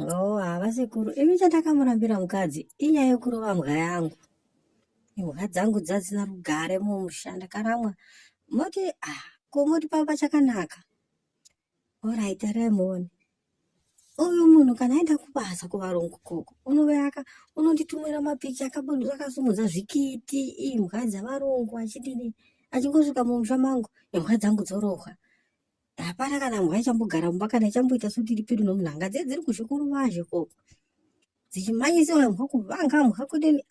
Oh, hava sekuru, ini chandakamurambira mukadzi inyaya yekurova mbwa yangu. Imbwa dzangu dzasina rugare mumusha, ndakaramwa. Moti ah, ko moti pamba chakanaka. Alright, tarai muone. Uyu munhu kana aenda kubasa kuvarungu koko, unouya unonditumira mapicha akasimudza zvikiti, imbwa dzavarungu achidini, achingosvika mumusha mangu, imbwa dzangu dzorohwa. Hapana kana mbwa ichambogara mumba kana ichamboita sekuti iri pedo nomunhu anga. Dziye dziri kuzhe kuruvazhe koko dzichimhanyisiwa imbwa, kuvanga mbwa kudini.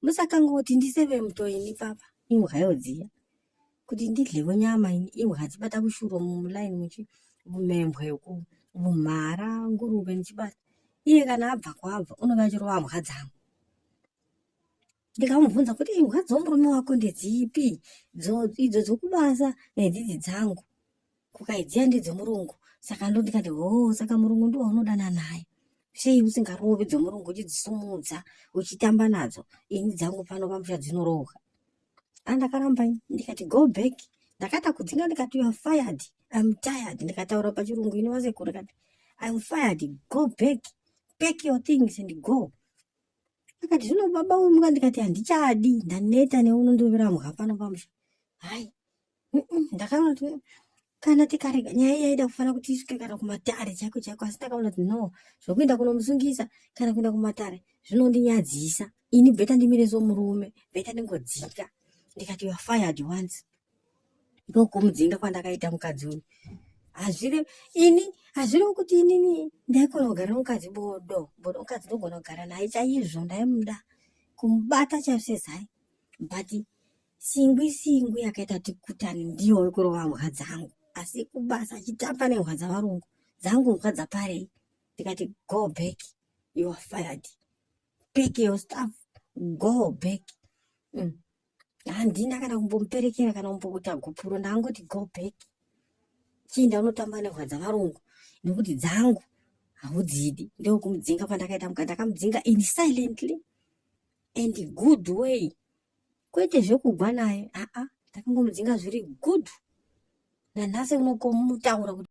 Musakangoti ndiseve mutoini papa imbwayo dziya kuti ndidlewo nyama ini. Imbwa dzibata kushuro mumulaini muchi mumembwe uku, mumhara, nguruve ndichibata. Iye kana abva kwaabva unova achirova mbwa dzangu. Ndikamubvunza kuti imbwa dzomurume wako ndedzipi, idzo dzokubasa nedzidzi dzangu? Kukaidziya ndedzemurungu. Saka ndo ndikati, ho, saka murungu ndiwo unodana naye, sei usingarovi dzomurungu uchidzisumudza uchitamba nadzo? Ini dzangu pano pamusha dzinorohwa. Andakaramba, ndikati, "Go back." Ndakata kudzinga, ndikati, "You are fired, I'm tired." Ndikataura pachirungu ini vasekuru, ndikati, "I'm fired, go back, pack your things and go." Akati, "Zvino baba wemuka." Ndikati, "Handichadi, ndaneta neunondirovera mbwa pano pamusha." Hai, ndakaona kuti kana tikarega nyaya iyi yaida kufanira kuti isvike kana kumatare chaiko chaiko, asi ndakaona kuti no, zvokuenda kunomusungisa kana kuenda kumatare zvinondinyadzisa ini. Better ndimire somurume, better ndingodzika. Ndikati, "You are fired once." Ndokumudzinga kwandakaita mukadzi uyu. Hazvire ini, hazvirevi kuti inini ndaikona kugara nomukadzi bodo bodo. Mukadzi ndogona kugara naye chaizvo, ndaimuda kumubata chaizvo sezai, but singwi singwi yakaita tikutani ndiyo yekurova mbwa dzangu, asi kubasa achitamba nembwa dzavarungu, dzangu mbwa dzaparei? Ndikati, "Go back, you are fired, pick your stuff, go back." Handina kana kumbomuperekera kana kumbokuita gupuro, ndangoti, "Go back, chiinda unotamba nembwa dzavarungu nekuti dzangu haudzidi." Ndokumudzinga kwandakaita mukadzi. Ndakamudzinga in silently and good way, kwete zvekugwa naye. Aa, ndakangomudzinga zviri good. Nanhasi unokomutaura kuti